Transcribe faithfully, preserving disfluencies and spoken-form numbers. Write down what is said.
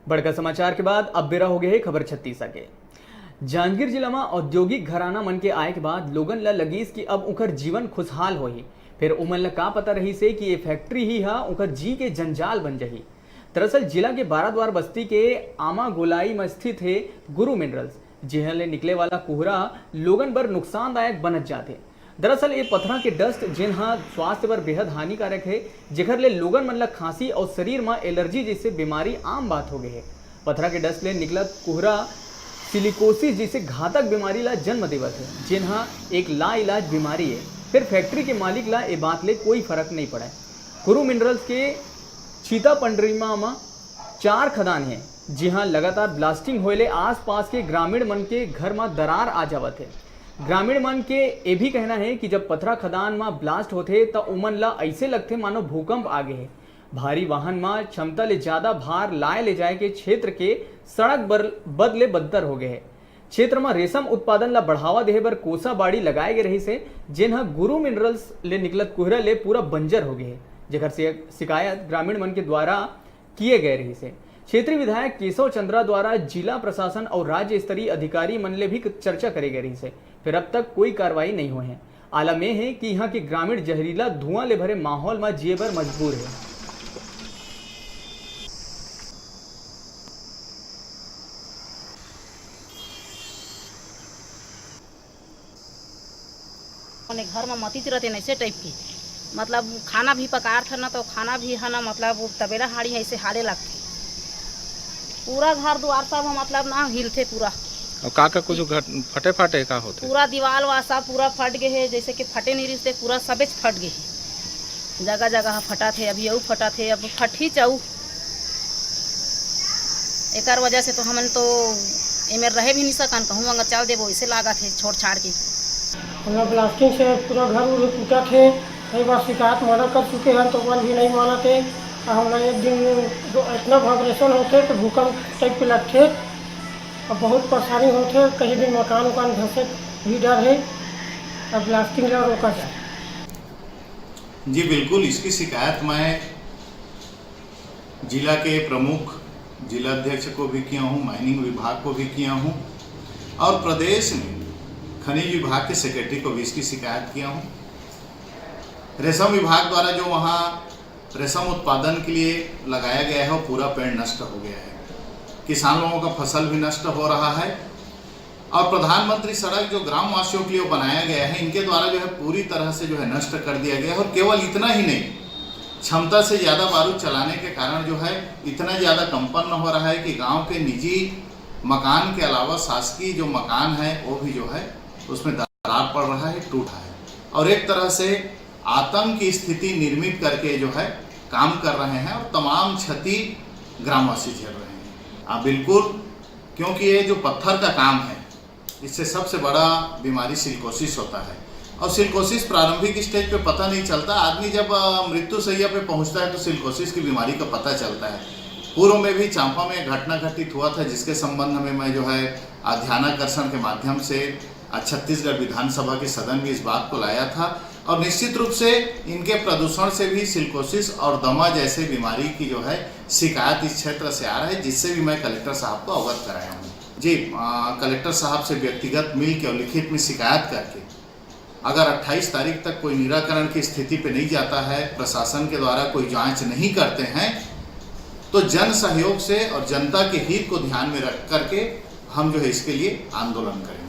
बड़का समाचार के बाद अब बेरा हो गए हे खबर छत्तीसा के। जांजगीर जिला म औद्योगिक घराना मन के आए के बाद लोगन ल लगिस कि अब उंकर जीवन खुशहाल होही। फिर उमन ल का पता रहिस हे कि ये फैक्ट्री ही ह उंकर जी के जंजाल बन जही। दरअसल जिला के बाराद्वार बस्ती के आमा गोलाई म स्थित हे गुरु मिनरल्स, जिहां ले निकले वाला कुहरा लोगन बर नुकसानदायक बनत जाथे। दरअसल ये पथरा के डस्ट, जेन ह स्वास्थ्य बर बेहद हानिकारक हे, जेखर ले लोगन मन ल खांसी अउ शरीर म एलर्जी जैसे बीमारी आम बात हो गए हे। पथरा के डस्ट ले निकलत कुहरा सिलिकोसिस जैसे घातक बीमारी ला जन्म देवत हे, जेन ह एक लाइलाज बीमारी हे। फिर फैक्ट्री के मालिक ला ए बात ले कोई फर्क नहीं पड़े। गुरु मिनरल्स के चीता पंडरीमा म चार खदान हे, जिहां लगातार ब्लास्टिंग होए ले आसपास के ग्रामीण मन के घर म दरार आ जावत हे। ग्रामीण मन के ये भी कहना हे कि जब पथरा खदान म ब्लास्ट होथे, त उमन ल अइसे लगथे, मानो भूकंप आ गे हे। भारी वाहन म क्षमता ले ज्यादा भार लाए ले जाए के क्षेत्र के सड़क बर-, बद ले बदतर हो गए हे। क्षेत्र म रेशम उत्पादन ल बढ़ावा देहे बर कोसा बाड़ी लगाए गे रहिस हे, जेन ह गुरु मिनरल्स ले निकलत कुहरा ले पूरा बंजर हो गए हे, जेकर से शिकायत ग्रामीण मन के द्वारा किए गए रहिस हे। क्षेत्रीय विधायक केशव चंद्रा द्वारा जिला प्रशासन अउ राज्य स्तरीय अधिकारी मन ले भी चर्चा करे गए रहिस हे, फिर अब तक कोई कार्रवाई नहीं होए हे। आलम ये हे कि इहां के ग्रामीण जहरीला धुआं ले भरे माहौल म जिए बर मजबूर हे। अपने घर म मतीच रहिथे, ऐसे टाइप के, मतलब खाना भी पकारथे ना, तो खाना भी है ना, मतलब तबेला हाड़ी ऐसे हाले लगथे। पूरा घर दुआर सब ह, मतलब ना हिलथे पूरा। अउ का का कुछ घट फटे फाटे का होथे? पूरा दीवाल वा सब पूरा फट गए हे, जैसे कि फटे नहीं रिहिस ते पूरा सबेच फट गए हे। जगह जगह ह फटत हे, अभी अउ फटत हे, अब फटही चाऊ। एकर वजह से तो हमन तो एमेर रहे भी नहीं सकन, कहूँ अगर चल देबो, ऐसे लागत हे छोड़ छाड़ के। हमला ब्लास्टिंग से पूरा घर उर टूटत हे। कई बार शिकायत मना कर चुके हैं तो मन भी नहीं मानत हे। और हमला एक दिन दो- इतना वाइब्रेशन होथे तो भूकंप टाइप के लगथे। अब बहुत परेशानी होथे, कहीं भी मकान उकान धसे भी डर है। अब ब्लास्टिंग ला रोका जाए। जी बिल्कुल, इसकी शिकायत मैं जिला के प्रमुख जिला अध्यक्ष को भी किया हूँ, माइनिंग विभाग को भी किया हूँ और प्रदेश में खनिज विभाग के सेक्रेटरी को भी इसकी शिकायत किया हूँ। रेशम विभाग द्वारा जो वहाँ रेशम उत्पादन के लिए लगाया गया है, वो पूरा पेड़ नष्ट हो गया है। किसान लोगों का फसल भी नष्ट हो रहा है और प्रधानमंत्री सड़क जो ग्रामवासियों के लिए बनाया गया है, इनके द्वारा जो है पूरी तरह से जो है नष्ट कर दिया गया है। और केवल इतना ही नहीं, क्षमता से ज़्यादा बारूद चलाने के कारण जो है इतना ज़्यादा कंपन हो रहा है कि गांव के निजी मकान के अलावा शासकीय जो मकान है वो भी जो है उसमें दरार पड़ रहा है, टूट रहा है और एक तरह से आतंक की स्थिति निर्मित करके जो है काम कर रहे हैं और तमाम क्षति ग्रामवासी झेल रहे हैं। हाँ बिल्कुल, क्योंकि ये जो पत्थर का काम है, इससे सबसे बड़ा बीमारी सिलिकोसिस होता है और सिलिकोसिस प्रारंभिक स्टेज पे पता नहीं चलता। आदमी जब अ, मृत्यु शैया पे पहुंचता है तो सिलिकोसिस की बीमारी का पता चलता है। पूर्व में भी चांपा में एक घटना घटित हुआ था, जिसके संबंध में मैं जो है ध्यानाकर्षण के माध्यम से अ, छत्तीसगढ़ विधानसभा के सदन में इस बात को लाया था और निश्चित रूप से इनके प्रदूषण से भी सिलिकोसिस और दमा जैसे बीमारी की जो है शिकायत इस क्षेत्र से आ रहा है, जिससे भी मैं कलेक्टर साहब को अवगत कराया हूँ। जी, अ, कलेक्टर साहब से व्यक्तिगत मिल के और लिखित में शिकायत करके अगर अट्ठाईस तारीख तक कोई निराकरण की स्थिति पे नहीं जाता है, प्रशासन के द्वारा कोई जांच नहीं करते हैं, तो जन सहयोग से और जनता के हित को ध्यान में रख करके हम जो है इसके लिए आंदोलन करेंगे।